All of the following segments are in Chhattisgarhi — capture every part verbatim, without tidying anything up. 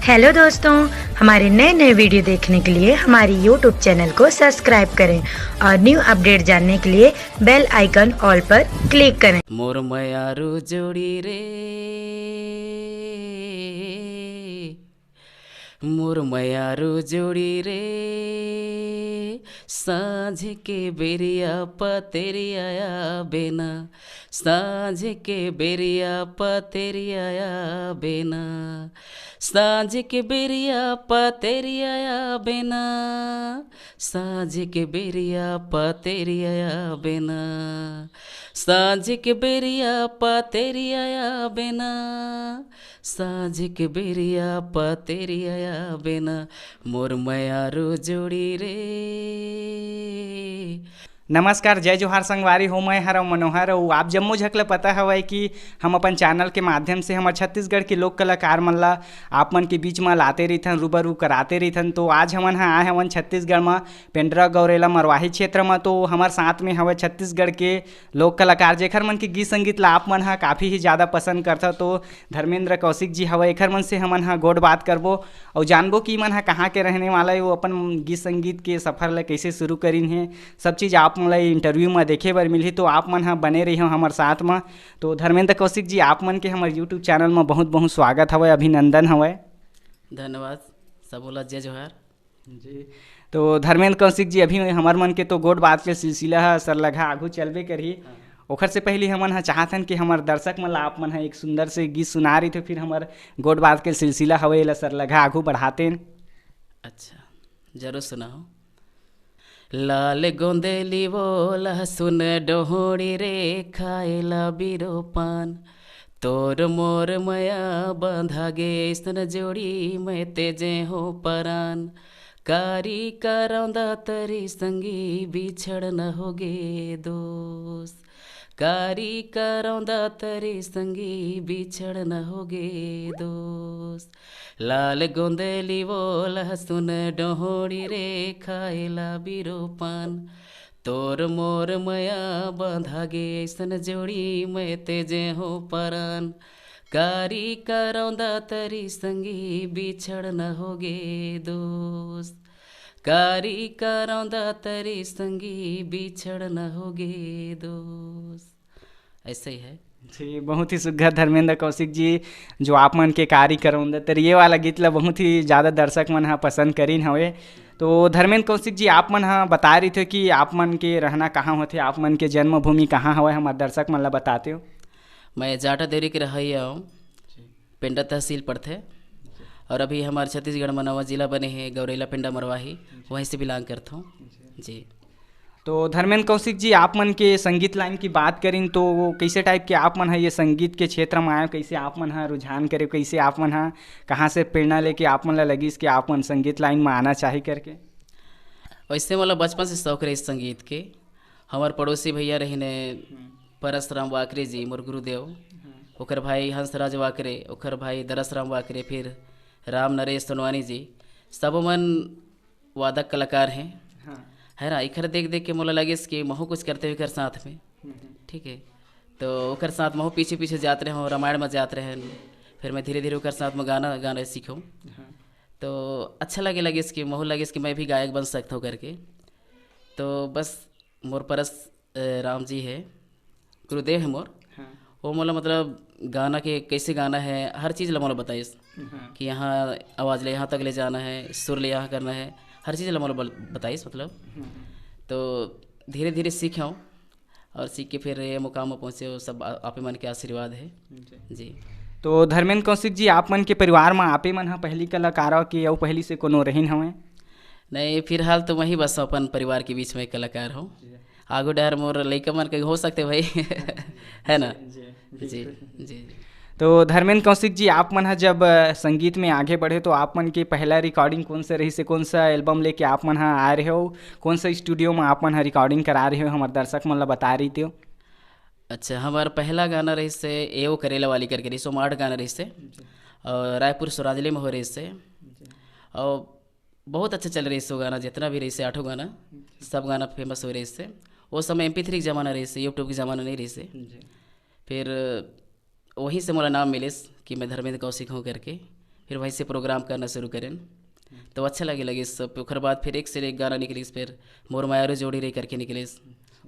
हेलो दोस्तों, हमारे नए नए वीडियो देखने के लिए हमारी यूट्यूब चैनल को सब्सक्राइब करें और न्यू अपडेट जानने के लिए बेल आइकन ऑल पर क्लिक करें। मोर मयारू जोड़ी रे, मोर मयारू जोड़ी रे, साँझ के बेरिया पतेरिया आबे ना, साँझ के बेरिया पतेरिया आबे ना, साँझ के बेरिया पतेरिया आबे ना, साँझ के बेरिया पतेरिया आबे ना, साँझ के बेरिया पतेरिया आबे ना, साँझ के बेरिया पतेरिया आबे ना, मोर मयारू जोड़ी रे। नमस्कार, जय जोहार संगवारी हो, मैं हरव मनोहर। अउ आप जम्मो झक ल पता हवय कि हम अपन चैनल के माध्यम से हमर छत्तीसगढ़ के लोक कलाकार मन ला आप मन के बीच म लाते रहिथन, रूबरू कराते रहिथन। तो आज हमन ह आए हवन छत्तीसगढ़ म, पेंड्रा गौरेला मरवाही क्षेत्र म। तो हमर साथ में हवय छत्तीसगढ़ के लोक कलाकार, जेखर मन के गीत संगीत ला आप मन ह काफ़ी ही ज़्यादा पसंद करथव। तो धर्मेंद्र कौशिक जी हवय, एखर मन से हमन ह गोठ बात करबो अउ जानबो कि मन ह कहाँ के रहने वाला हे, वो अपन गीत संगीत के सफर ला कइसे शुरू करिन हे। सब चीज़ आप मन ला इंटरव्यू म देखे बर मिलही, तो आप मन ह बने रहिहो हमर साथ म। तो धर्मेंद्र कौशिक जी, आप मन के हमर यूट्यूब चैनल म बहुत बहुत स्वागत हवय, अभिनंदन हवय। धन्यवाद, सबो ला जय जोहार। जी, तो धर्मेंद्र कौशिक जी, अभी हमर मन के तो गोठ बात के सिलसिला ह सरलघा आघू चलबे करही। हाँ। ओखर से पहिली हमन ह चाहत हन कि हमर दर्शक मन ला आप मन ह एक सुंदर से गीत सुना रहिथो, फिर हमर गोठ बात के सिलसिला हवय, एला सरलघा आघू बढ़ातेन। अच्छा, जरूर सुनाओ। लाल गोंदेली वो लहसुन डोहड़ी रे, खाए ला बीरो पान। तोर मोर मया बांधा गे अइसन जोड़ी, मैं तेजे हो परान। कारी करौंदा तरी संगी, बिछड़ न होगे दोस्त। कारी करौंदा तरी संगी, बिछड़ न होगे दोस्त। लाल गोंदेली वो लहसुन डोहड़ी रे, खाए ला बीरो पान। तोर मोर मया बांधा गे अइसन जोड़ी, मैं तेजे हो परान। कारी करौंदा तरी संगी, बिछड़ न होगे दोस्त। कारी करौंदा तरी संगी, बिछड़ न होगे दोस्त। ऐसे ही है। जी, बहुत ही सुघर धर्मेंद्र कौशिक जी, जो आप मन के कारी करौंदा तरी ये वाला गीत ला बहुत ही ज़्यादा दर्शक मन ह पसंद करिन हवे। तो धर्मेंद्र कौशिक जी, आप मन ह बता रहिथो कि आप मन के रहना कहाँ होथे, आप मन के जन्मभूमि कहाँ हवय, हमर दर्शक मन ला बताते हो। मैं जाटा देवरी के रहइया हूँ, पेंड्रा तहसील पड़थे, और अभी हमार छत्तीसगढ़ म नवा जिला बने हे गौरेला पेंड्रा मरवाही, वहीं से बिलोंग करथों। जी। तो धर्मेंद्र कौशिक जी, आप मन के संगीत लाइन की बात करिन तो वो कैसे टाइप के आप मन ह ये संगीत के क्षेत्र में आए, कैसे आप मन ह रुझान करे, कैसे आप मन ह कहाँ से प्रेरणा लेके आप मन ला लगिस कि आप मन संगीत लाइन में आना चाही करके? वैसे मोला बचपन से शौक रहिस संगीत के। हमर पड़ोसी भैया रहिने परसराम वाकरे जी, मोर गुरुदेव, ओकर भाई हंसराज वाकरे, ओकर भाई दरसराम वाकरे, फिर राम नरेश सोनवानी जी, सब मन वादक कलाकार हैं। हाँ। है ना, एखर देख देख के मोला लगिस कि महू कुछ करते हुए एकर साथ में। हम्म, हम्म। ठीक है, तो ओकर साथ महू पीछे पीछे जात रहे हो, रामायण में जात रहे, फिर मैं धीरे धीरे ओकर साथ में गाना गाना सीखो। हाँ। तो अच्छा लगे लगिस कि महू लगिस कि मैं भी गायक बन सकता हूँ करके। तो बस मोर परस अ, राम जी है, गुरुदेव है मोर। हाँ। वो मोला मतलब गाना के कैसे गाना है, हर चीज़ ला मोला बताइस हाँ। कि यहाँ आवाज़ ले यहाँ तक ले जाना है, सुर ले यहाँ करना है, हर चीज़ ला मोला बल-, बताइस मतलब। हम्म। तो धीरे धीरे सीखे हूँ और सीख के फिर ये मुकाम में पहुँचे हो, सब आ-, आपे मन के आशीर्वाद है। जी। जी। तो धर्मेंद्र कौशिक जी, आप मन के परिवार में आपे मन ह पहली कलाकार हो कि अउ पहली से कोनो रहिन हवे? नहीं, फिलहाल तो वही बस अपन परिवार के बीच में कलाकार हूँ। जी। आगू डहर मोर लइका मन के हो सकते भाई। है ना? जी, जी, जी, बिल्कुल। जी, जी। तो धर्मेंद्र कौशिक जी, आप मन ह जब, अ, संगीत में आगे बढ़े तो आप मन के पहला रिकॉर्डिंग कौन सा रहिस हे? कौन सा एल्बम लेके आप मन ह आए रहे हो? कौन सा स्टूडियो में आप मन ह रिकॉर्डिंग करा रहे हो? हमर दर्शक मन ला बता रही थी। अच्छा, हमार पहला गाना रहिस हे, ए ओ करेला वाली करके रहिस, ओमाट गाना रहिस हे। जी। और रायपुर सुराजली में हो रहिस हे। जी। और बहुत अच्छा चल रहिस हे वो गाना, जितना भी रहिस हे आठों गाना, जी। सब गाना फेमस हो रहिस हे। वो समय एम पी थ्री के ज़माना रहिस हे, YouTube के ज़माना नहीं रहिस हे। जी। फिर वहीं से मोला नाम मिलिस कि मैं धर्मेंद्र कौशिक हूँ करके। फिर वहीं से प्रोग्राम करना शुरू करेन। तो अच्छा लगे लगिस सब। ओकर बाद फिर एक से एक गाना निकलिस, फिर मोर मायारू जोड़ी रे करके निकलिस,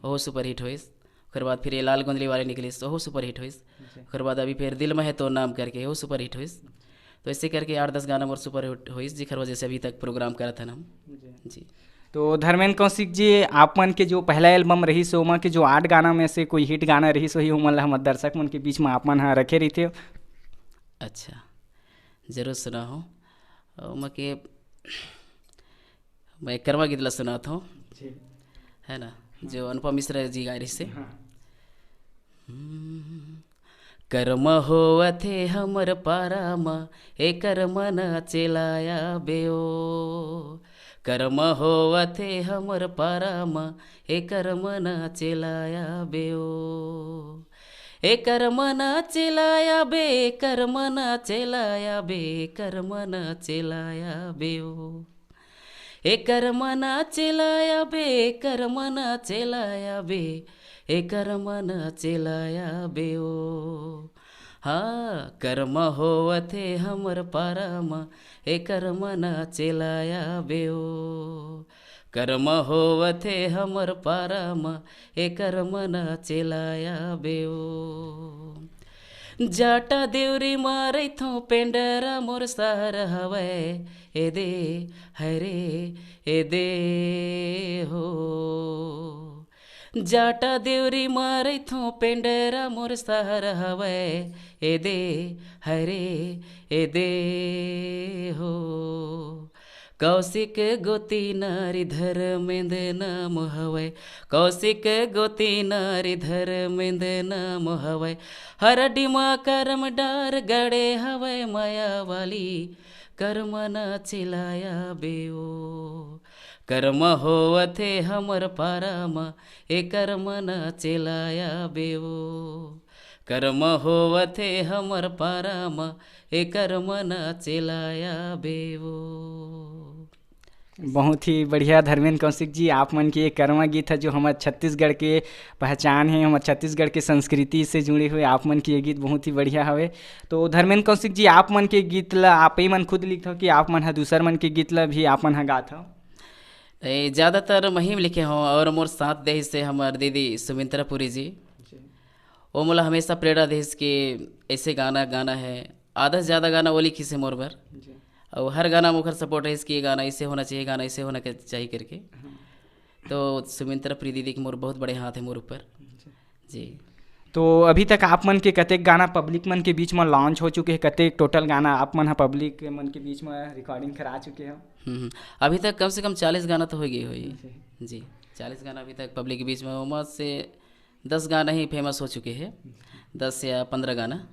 ओहो सुपर हिट होइस। ओकर बाद फिर ये लाल गोंदली वाले निकलिस, ओहो सुपर हिट होइस। जी। ओकर बाद अभी फिर दिल में है तो नाम करके, ओहो सुपर हिट होइस। तो ऐसे करके आठ दस गाना मोर सुपर हिट होइस, जिखर वजह से अभी तक प्रोग्राम करत हन हम। जी। जी। तो धर्मेंद्र कौशिक जी, आप मन के जो पहला एल्बम रहिस, ओमा के जो आठ गाना में से कोई हिट गाना रहिस होही, ओमन ला हमर दर्शक मन के बीच में आप मन ह रखे रहिथे। अच्छा, जरूर सुनाहूँ। ओमा के मैं कर्मा गीत ला सुनात हूँ, जी। है ना, जो अनुपम मिश्रा जी गाए रहिस हे। हाँ। हम्म, कर्म होवत हे हमर पारा म, एकर मन चेलाया बेओ। कर्म होवत हे हमर पारा म, एकर मन चेलाया बेओ। एकर मन चेलाया बे, एकर मन चेलाया बे, एकर मन चेलाया बेओ। एकर मन चेलाया बे, एकर मन चेलाया बे, एकर मन चेलाया बेओ। हाँ, कर्म होवत हे हमर पारा म, एकर मन चेलाया बेओ। कर्म होवत हे हमर पारा म, एकर मन चेलाया बेओ। जाटा देवरी मारैथों पेंडरा मोर सहर हवय, एदे हरे एदे हो। जाटा देवरी मारैथों पेंडरा मोर सहर हवय, एदे हरे एदे हो। कौशिक गोती नारी धर्मेंद्र नाम हवय, कौशिक गोती नारी धर्मेंद्र नाम हवय। हरडी मा करम डार गड़े हवय माया वाली, कर्म न चेलाया बेओ। कर्म होवत हे हमर पारा म, एकर मन चेलाया बेओ। कर्म होवत हे हमर पारा म, एकर मन चेलाया बेओ। बहुत ही बढ़िया धर्मेंद्र कौशिक जी, आप मन के ये कर्मा गीत है जो हमर छत्तीसगढ़ के पहचान है, हमर छत्तीसगढ़ के संस्कृति से जुड़े हुए आप मन के ये गीत बहुत ही बढ़िया हवे। तो धर्मेंद्र कौशिक जी, आप मन के गीत ला आप ही मन खुद लिखत हो कि आप मन ह दूसर मन के गीत ला भी आप मन ह गात हो? ए, ज़्यादातर महीम लिखे हों और मोर साथ दे से हमर दीदी सुमिंत्रा पुरी जी। जी। वो मोला हमेशा प्रेरणा देहिस कि ऐसे गाना गाना है। आधा से ज़्यादा गाना वो लिखिस हे मोर बर। जी। और हर गाना में ओकर सपोर्ट रहिस कि ये गाना ऐसे होना चाहिए, गाना ऐसे होना के-, चाहिए करके। हाँ। तो सुमिंत्रा प्री दीदी के मोर बहुत बड़े हाथ है मोर ऊपर। जी। जी। तो अभी तक आप मन के कतेक गाना पब्लिक मन के बीच में लॉन्च हो चुके हैं? कतेक टोटल गाना आप मन ह पब्लिक मन के बीच में रिकॉर्डिंग करा चुके हो? हम्म, हम्म। अभी तक कम से कम चालीस गाना तो हो गए होई। जी। जी, चालीस गाना अभी तक पब्लिक के बीच में, ओमा से दस गाना ही फेमस हो चुके हैं, दस या पंद्रह गाना।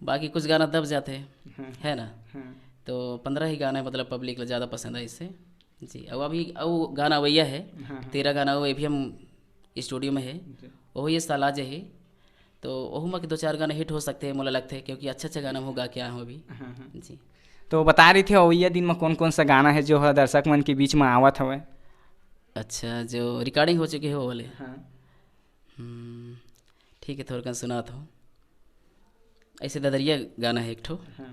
बाकी कुछ गाना दब जाते हैं, हाँ। है ना? हाँ। तो पंद्रह ही गाना है, मतलब, पब्लिक ला ज़्यादा पसंद है इससे। जी, अब अभी अउ गाना अवैया है, हाँ, हाँ। तेरह गाना, वो भी हम स्टूडियो में है, जी। वो ये साल आ जाही, तो ओहू में के दो चार गाना हिट हो सकते हैं, मोला लगते हैं, क्योंकि अच्छा अच्छा गाना हो गा के आए हूँ अभी। हाँ, हाँ। जी। तो बता रही थी, अवैया दिन में कौन कौन सा गाना है जो है दर्शक मन के बीच में आवत हवे? अच्छा, जो रिकॉर्डिंग हो चुके हो वाले? हाँ। हम्म, ठीक है, थोड़कन सुनात हूँ। ऐसे ददरिया गाना है एक ठो। हाँ।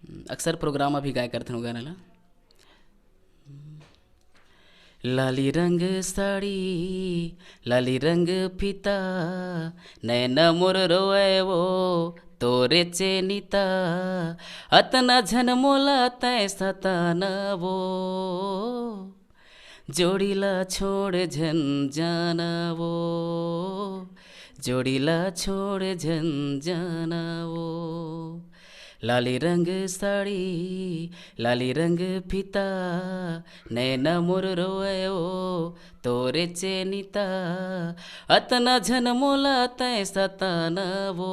हम्म, अक्सर प्रोग्राम अभी गाय करथन वो गाना ला। लाली रंग साड़ी, लाली रंग फीता, नैना मोर रोए वो तोरे चेनिता, अतना झन मोला तै सताना वो। जोड़ी ला छोड़ झन जाना वो, जोड़ी ला छोड़ झन जाना वो। लाली रंग साड़ी, लाली रंग फीता, नैना मोर रोए ओ, तोरे चेनिता, अतना झन मोला तै सताना वो।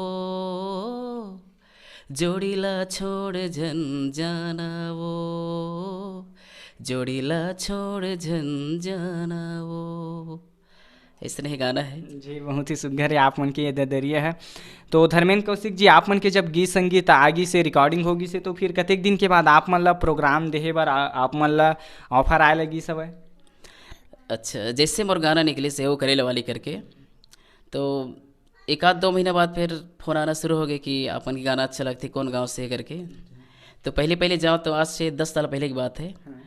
जोड़ी ला छोड़ झन जाना वो, जोड़ी ला छोड़ झन जाना वो। ऐसने ही गाना है। जी, बहुत ही सुघर है आप मन के ये ददरिया है। तो धर्मेंद्र कौशिक जी, आप मन के जब गीत संगीत आगी से रिकॉर्डिंग होगी से, तो फिर कतेक दिन के बाद आप मन ला प्रोग्राम देहे बर आ-, आप मन ला ऑफर आए लगी हवय? अच्छा, जैसे मोर गाना निकलिस हे वो करेला वाली करके, तो एक आध दो महीना बाद फिर फोन आना शुरू हो गए कि आपन के गाना अच्छा लगथे, कौन गाँव से हे करके। तो पहले पहले जाओ तो आज से दस साल पहले की बात है। हाँ।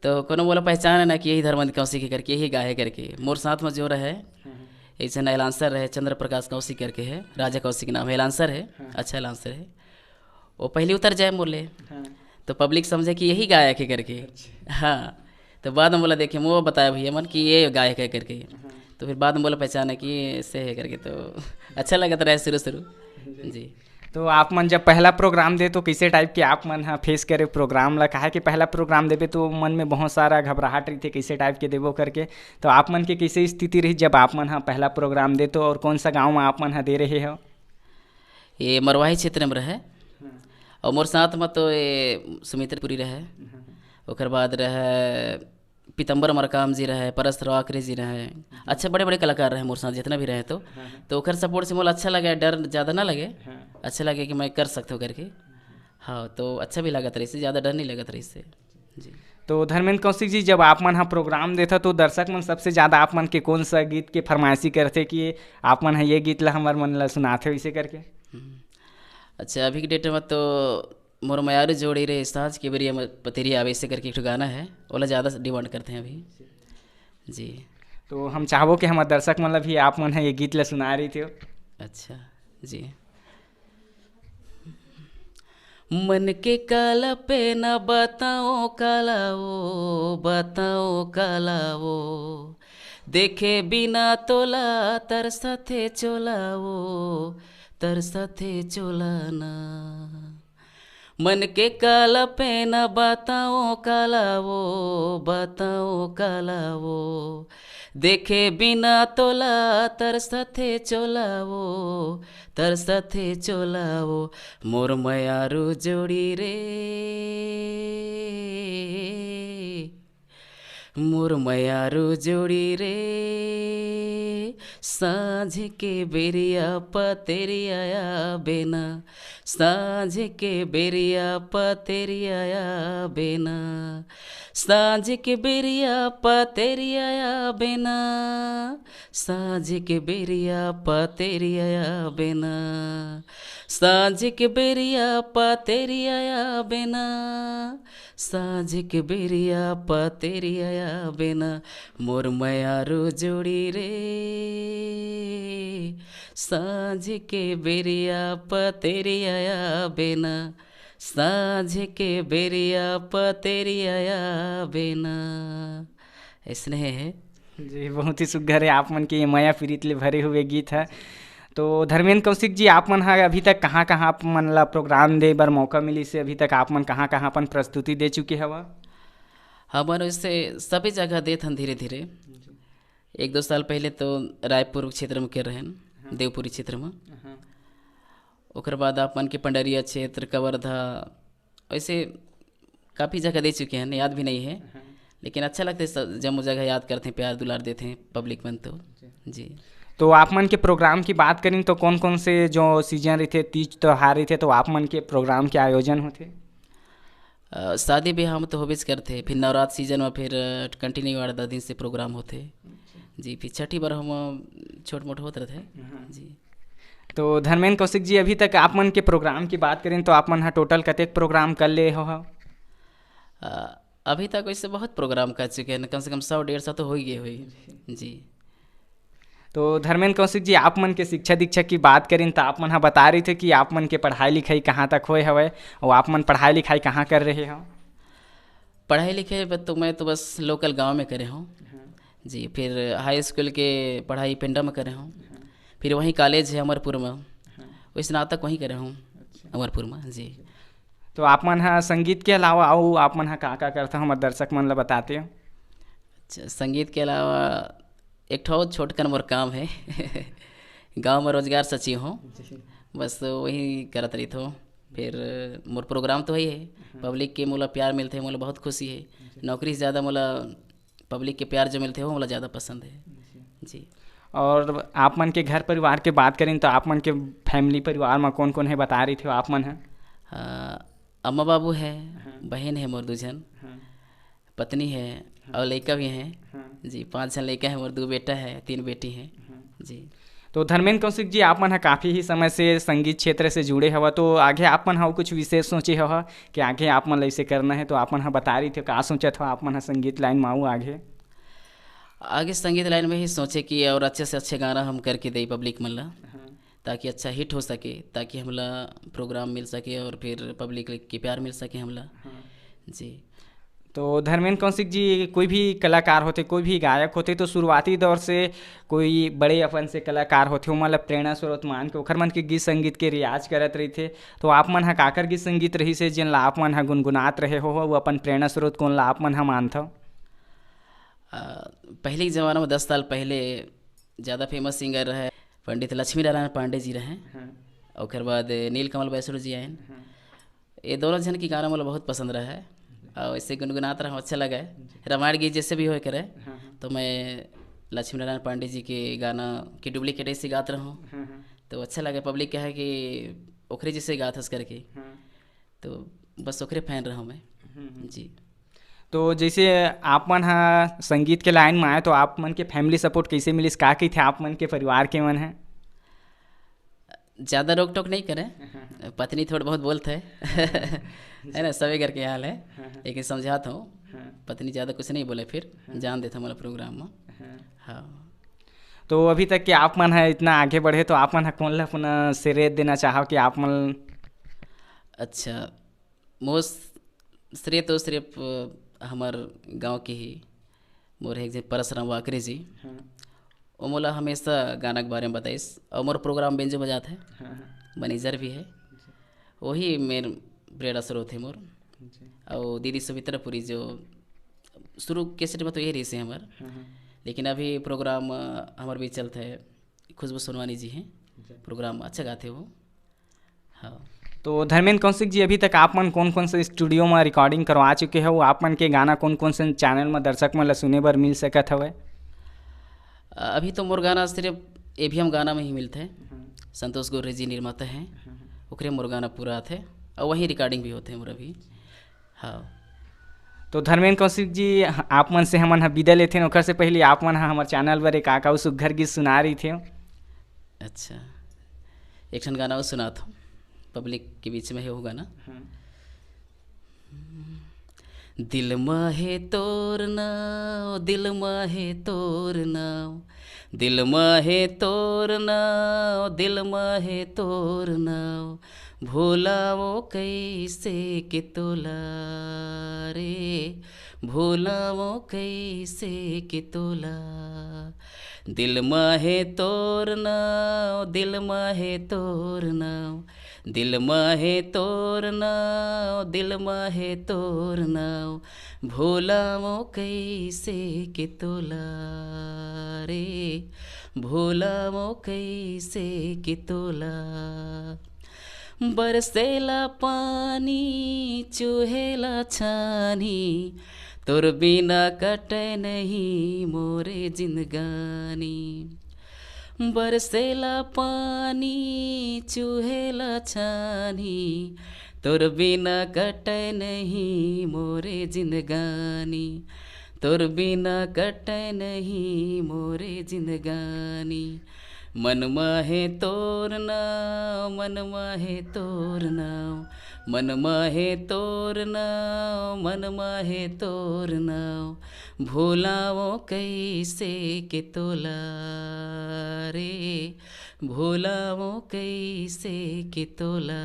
तो कोनो मोला पहचान है ना कि यही धर्मेंद्र कौशिक है करके, यही गाय है करके। मोर साथ में जो रहे, हाँ, हाँ। एक जन एलांसर रहे, चंद्र प्रकाश कौशिक करके है, राजा कौशिक नाम है, एलांसर है, हाँ। अच्छा एलांसर है। वो पहले उतर जाए मोले, हाँ। तो पब्लिक समझे कि यही गायक है करके। अच्छा। हाँ, तो बाद में बोला, देखे, वो बताया भैया मन कि ये गायक है करके। हाँ। तो फिर बाद में बोला, पहचाना कि ये ऐसे है करके, तो अच्छा लगत रहे शुरू शुरू। जी। जी। तो आप मन जब पहला प्रोग्राम दे, तो कैसे टाइप के आप मन हा फेस करे प्रोग्राम ला? काहे कि पहला प्रोग्राम देबे, तो मन में बहुत सारा घबराहट रहिथे, कैसे टाइप के देबो करके। तो आप मन के कैसे स्थिति रही, जब आप मन हा पहला प्रोग्राम दे, तो और कौन सा गांव में आप मन हा दे रहे हो? ये मरवाही क्षेत्र में रहे। हाँ। और मोर साथ में तो ये सुमित्रपुरी रहे, हाँ। ओकर बाद रहे पीतम्बर मरकाम जी रहे, परस रवाकरे जी रहे, अच्छा बड़े बड़े कलाकार रहे मोर साथ, जितना भी रहे तो, हाँ, हाँ। तो ओकर सपोर्ट से मोला अच्छा लगे, डर ज़्यादा ना लगे, हाँ। अच्छा लगे कि मैं कर सकता हूँ करके। हाँ, तो अच्छा भी लागत रहिस, ज़्यादा डर नहीं लागत रहिस। जी। तो धर्मेंद्र कौशिक जी, जब आप मन हा प्रोग्राम देथा, तो दर्शक मन सबसे ज़्यादा आप मन के कौन सा गीत के फरमाइशी करथे कि आप मन हा ये गीत ला हमर मन ला सुनाथे, वैसे करके? हम्म। अच्छा, अभी के डेट में तो मोर मयारू जोड़ी रे, साँझ के बेरिया म-, पतेरिया आवे, ऐसे करके एक ठो गाना है, ओला ज़्यादा डिमांड करते हैं अभी। जी। तो हम चाहबो कि हमर दर्शक मन ला भी आप मन ह ये गीत ला सुना रही थे। अच्छा, जी। मन के काला पे न बताओ काला वो, बताओ काला वो, देखे बिना तोला तरसथे चोला वो, तरसथे चोला ना। मन के काला पे न बताओ काला वो, बताओ काला वो, देखे बिना तोला तरसथे चोला वो, तरसथे चोला वो, मोर मयारू जोड़ी रे। मोर मयारू जोड़ी रे, साँझ के बेरिया पतेरिया आबे ना, साँझ के बेरिया पतेरिया आबे ना, साँझ के बेरिया पतेरिया आबे ना, साँझ के बेरिया पतेरिया आबे ना, साँझ के बेरिया पतेरिया आबे ना, साँझ के बेरिया पतेरिया आबे ना, मोर मयारू जोड़ी रे। साँझ के बेरिया पतेरिया आबे ना, साँझ के बेरिया पतेरिया आबे ना। ऐसने है। जी, बहुत ही सुग्घर है आप मन के ये मया पीरित ले भरे हुए गीत है। तो धर्मेंद्र कौशिक जी, आप मन हा अभी तक कहाँ-कहाँ आप मन ला प्रोग्राम दे बर मौका मिलिस हे, अभी तक आप मन कहाँ-कहाँ अपन प्रस्तुति दे चुके हवा? हमन वैसे सभी जगह देत हन धीरे-धीरे। जी। एक दो साल पहले तो रायपुर क्षेत्र में करे रहेन, हाँ। देवपुरी क्षेत्र में। हाँ। ओकर बाद आप मन के पंडरिया क्षेत्र, कवर्धा, वैसे काफ़ी जगह दे चुके हैं, याद भी नहीं है। हाँ। लेकिन अच्छा लगता है सब, जम्मो जगह याद करते हैं, प्यार दुलार देते हैं पब्लिक मन तो। जी। जी। तो आप मन के प्रोग्राम की बात करें तो कौन कौन से जो सीजन रहिथे, तीज त्योहार रहिथे, तो आप मन के प्रोग्राम के आयोजन होथे? अ, शादी ब्याह में तो होबेच करथे, फिर नवरात्र सीजन में फिर, अ, कंटिन्यू आठ दस दिन से प्रोग्राम होथे। अच्छा। जी, फिर छठी बर हम, अ, छोट मोट होत रहथे। हाँ। जी। तो धर्मेंद्र कौशिक जी, अभी तक आप मन के प्रोग्राम की बात करें तो आप मन ह टोटल कतेक प्रोग्राम कर ले हो? अ, अभी तक वैसे बहुत प्रोग्राम कर चुके हैं, कम से कम सौ डेढ़ सौ तो हो ही गए हुई। जी। तो धर्मेंद्र कौशिक जी, आप मन के शिक्षा दीक्षा की बात करें तो आप मन ह बता रही थे कि आप मन के पढ़ाई लिखाई कहाँ तक होए हवय और आप मन पढ़ाई लिखाई कहाँ कर रहे हो? पढ़ाई लिखाई ब-, तो मैं तो बस लोकल गांव में करे हूँ। हाँ। जी, फिर हाई स्कूल के पढ़ाई पेंडा में करे हूँ। हाँ। फिर वहीं कॉलेज है अमरपुर में, हाँ। वही स्नातक वहीं करे हूँ। अच्छा। अमरपुर में, जी। तो आप मन ह संगीत के अलावा अउ आप मन ह का-का करथव, हमर दर्शक मन ल बताते हो? अच्छा, संगीत के अलावा एक ठो छोटकन मोर काम है। गांव में रोजगार सचिव हूँ, जी। बस वही करत रहिथो। फिर मोर प्रोग्राम तो वही है, हाँ। पब्लिक के मोला प्यार मिलथे, मोला बहुत खुशी है। जी। नौकरी से ज़्यादा मोला पब्लिक के प्यार जो मिलथे, वो मोला ज़्यादा पसंद है। जी। जी। और आप मन के घर परिवार के बात करें तो आप मन के फैमिली परिवार में कौन कौन है, बता रही थे आप मन है? अ, अम्मा बाबू है, हाँ। बहन है मोर दू झन, हाँ। पत्नी है, हाँ। और लइका भी हैं। हाँ। जी, पाँच झन लइका है मोर, दू बेटा है, तीन बेटी हैं। हाँ। जी। तो धर्मेंद्र कौशिक जी, आप मन ह काफ़ी ही समय से संगीत क्षेत्र से जुड़े हवा, तो आगे आप मन ह कुछ विशेष सोचे हवा कि आगे आप मन ल इसे करना है, तो आप मन ह बता रही थे, का सोचत हवा आप मन ह संगीत लाइन में आऊ आगे? आगे संगीत लाइन में ही सोचे कि और अच्छे से अच्छे गाना हम करके दे पब्लिक मन ला, हाँ। ताकि अच्छा हिट हो सके, ताकि हमला प्रोग्राम मिल सके और फिर पब्लिक के प्यार मिल सके हमला। हाँ। जी। तो धर्मेंद्र कौशिक जी, कोई भी कलाकार होते, कोई भी गायक होते, तो शुरुआती दौर से कोई बड़े अपन से कलाकार होते, ओमन ला प्रेरणा स्रोत मान के ओखर मन के गीत संगीत के रियाज करत रहिथे। तो आप मन ह काकर गीत संगीत रहिस हे, जेन ला आप मन ह गुनगुनात रहे हो, वो अपन प्रेरणा स्रोत कोन ला आप मन ह मानथव? आ, पहले के जमाना में, दस साल पहले, ज़्यादा फेमस सिंगर रहे पंडित लक्ष्मी नारायण पांडे जी रहे। हाँ। ओकर बाद नीलकमल बैसरो जी आयन। हाँ। ये दोनों झन के गाना मोला बहुत पसंद रहे और इसे गुनगुनात रहूँ, अच्छा लगे। जी। रामायण गीत जैसे भी होए करे, हाँ, हाँ। तो मैं लक्ष्मी नारायण पांडे जी के गाना के डुप्लीकेट ऐसे गात रहूँ, हाँ, हाँ। तो अच्छा लगे। पब्लिक कहे कि ओखरे जैसे गात हस करके, हाँ। तो बस ओखरे फैन रहूँ मैं। हम्म, हम्म। जी। तो जैसे आप मन ह संगीत के लाइन में आए, तो आप मन के फैमिली सपोर्ट कैसे मिलिस? का कहिथे आप मन के परिवार के मन है? ज़्यादा रोक टोक नहीं करे, पत्नी थोड़ा बहुत बोलत है, है ना, सभी घर के हाल है, हाँ, हाँ। लेकिन समझात हूँ। हाँ। पत्नी ज़्यादा कुछ नहीं बोले, फिर हाँ। जान देता मोला प्रोग्राम में। हाँ। हाँ। तो अभी तक के आप मन ह इतना आगे बढ़े, तो आप मन ह कोन ला अपना श्रेय देना चाहव कि आप मन? अच्छा, मोर श्रेय तो सिर्फ हमर गांव के ही, मोर एक जन परसराम वाकरे जी, हाँ। वो मोला हमेशा गाना के बारे में बताइस और मोर प्रोग्राम बेंजो बजात है, हाँ, हाँ। मैनेजर भी है, जी। वही मेर प्रेरणा स्रोत है मोर। जी। और दीदी सविता पुरी जो शुरू कैसेट में तो यही रही से हमर, हाँ, हाँ। लेकिन अभी प्रोग्राम, अ, हमर बीच चलत है खुशबू सोनवानी जी हैं, जी। प्रोग्राम अच्छा गाते वो। हाँ। तो धर्मेंद्र कौशिक जी, अभी तक आप मन कौन कौन से स्टूडियो में रिकॉर्डिंग करवा चुके हो? आप मन के गाना कौन कौन से चैनल में दर्शक मन ला सुने बर मिल सकत हवय? अभी तो मोर गाना सिर्फ एवीएम गाना में ही मिलते हैं। हम्म। संतोष गोरे जी निर्माता हैं, हम्म। ओकरे मोर गाना पूरा आथे और वहीं रिकॉर्डिंग भी होते हैं मोर अभी। हाँ। तो धर्मेंद्र कौशिक जी, आप मन से हमन ह विदा लेथेन, ओकर से पहले आप मन ह हमर चैनल बर एक आकाऊ सुग्घर गीत सुना रही थे। अच्छा, एक ठन गाना और सुनात हूँ, पब्लिक के बीच में है वो गाना। हाँ। दिल मा हे तोर नाव, दिल मा हे तोर नाव, दिल मा हे तोर नाव, दिल मा हे तोर नाव, भूलावो कैसे के तोला रे, भूलावो कैसे के तोला। दिल मा हे तोर नाव, दिल मा हे तोर नाव, दिल मा हे तोर नाव, दिल मा हे तोर नाव, भूलावो कैसे के तोला रे, भूलावो कैसे के तोला। बरसेला पानी, चुहेला छानी, तोर बिना कटे नहीं मोरे जिंदगानी। बरसेला पानी, चुहेला छानी, तोर बिना कटे नहीं मोरे जिंदगानी, तोर बिना कटे नहीं मोरे जिंदगानी। मन मा हे तोर नाव, मन मा हे तोर नाव, मन मा हे तोर नाव, मन मा हे तोर नाव, भूलावो कैसे के तोला रे, भूलावो कैसे के तोला।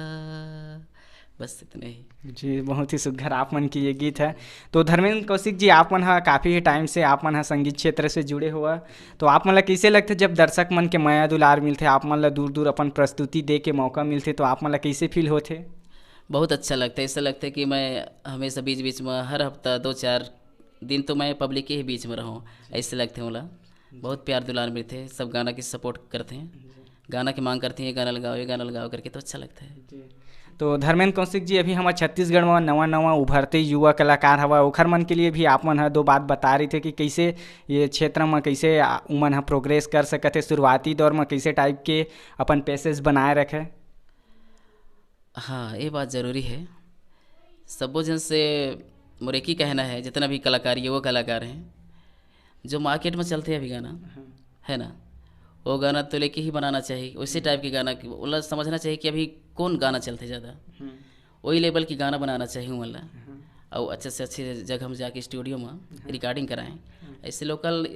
बस इतने ही। जी, बहुत ही सुघर आप मन के ये गीत है। तो धर्मेंद्र कौशिक जी, आप मन ह काफ़ी टाइम से, आप मन ह संगीत क्षेत्र से जुड़े हुआ, तो आप मन ला कैसे लगथे जब दर्शक मन के मया दुलार मिलथे, आप मन ला दूर दूर अपन प्रस्तुति दे के मौका मिलथे, तो आप मन ला कैसे फील होथे? बहुत अच्छा लगता है। ऐसा लगता है कि मैं हमेशा बीच बीच में, हर हफ्ता दो चार दिन तो मैं पब्लिक के ही बीच में रहूँ, ऐसे लगते हैं मोला। बहुत प्यार दुलार मिलते हैं, सब गाना की सपोर्ट करते हैं, गाना की मांग करते हैं, ये गाना लगाओ, ये गाना लगाओ करके, तो अच्छा लगता है। जी। तो धर्मेंद्र कौशिक जी, अभी हमारे छत्तीसगढ़ में नवा नवा उभरते युवा कलाकार हवा, ओखर मन के लिए भी आप मन ह दो बात बता रही थे कि कैसे ये क्षेत्र में कैसे आ, उमन ह प्रोग्रेस कर सकत है, शुरुआती दौर में कैसे टाइप के अपन पैसेज बनाए रखे। हाँ, ये बात ज़रूरी है। सबो जन से मोर एक ही कहना है, जितना भी कलाकार, युवा कलाकार हैं, जो मार्केट में चलते हैं अभी गाना, हाँ। है ना, वो गाना तो लेके ही बनाना चाहिए, उसी टाइप के गाना की, ओला समझना चाहिए कि अभी कौन गाना चलथे ज़्यादा, हम्म, वही लेवल की गाना बनाना चाहिए ओला। हाँ, और अच्छे से अच्छे जगह में जाके स्टूडियो में रिकॉर्डिंग कराएं। ऐसे लोकल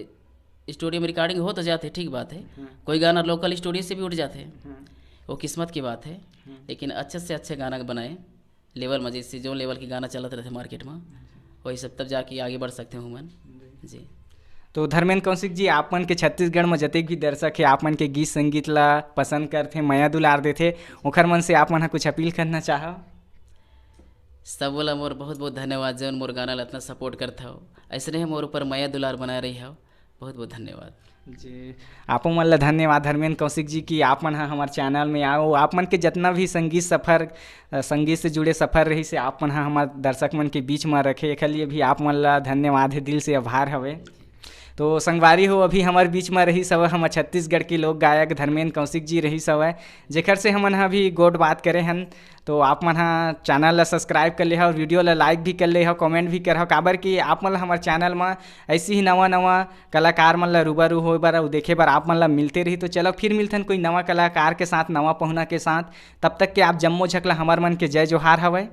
स्टूडियो में रिकॉर्डिंग हो तो जाते, ठीक बात है, हाँ, कोई गाना लोकल स्टूडियो से भी उठ जाते, हाँ, वो किस्मत की बात है। हाँ। लेकिन अच्छे से अच्छे गाना बनाए लेवल में, जैसे जो लेवल के गाना चलत रहते मार्केट में, वही सब, तब जाके आगे बढ़ सकते हैं हमन। जी। तो धर्मेंद्र कौशिक जी, आप मन के छत्तीसगढ़ में जतेक भी दर्शक है, आप मन के गीत संगीत ला पसंद करथे, मया दुलार देथे, ओखर मन से आप मन ह कुछ अपील करना चाहव? सब वाला मोर बहुत बहुत धन्यवाद, जौन मोर गाना ला इतना सपोर्ट करत हव, ऐसने ही मोर ऊपर मया दुलार बनाए रही हव। बहुत बहुत धन्यवाद। जी, आपो मन ला धन्यवाद धर्मेंद्र कौशिक जी कि आप मन ह हमार चैनल में आओ। आप मन के जितना भी संगीत सफर, अ, संगीत से जुड़े सफर रही से आप मन ह हमार दर्शक मन के बीच में रखे, एकर लिए भी आप मन ला धन्यवाद है, दिल से आभार हवे। तो संगवारी हो, अभी हमारे बीच में रही सब हमर छत्तीसगढ़ के लोक गायक धर्मेंद्र कौशिक जी रही सब, जेकर से हमन ह अभी गोठ बात करे हन। तो आप मन ह चैनल ला सब्सक्राइब कर ले हव, वीडियो ला लाइक भी कर ले हव, कमेंट भी कर हव, काबर कि आप मन ला हमार चैनल में ऐसी ही नवा नवा कलाकार मन ला रूबरू होए बर अउ देखे बर आप मन ला मिलते रही। तो चलो फिर मिलथन कोई नवा कलाकार के साथ, नवा पहुना के साथ। तब तक के आप जम्मो झक ला हमर मन के जय जोहार हवय।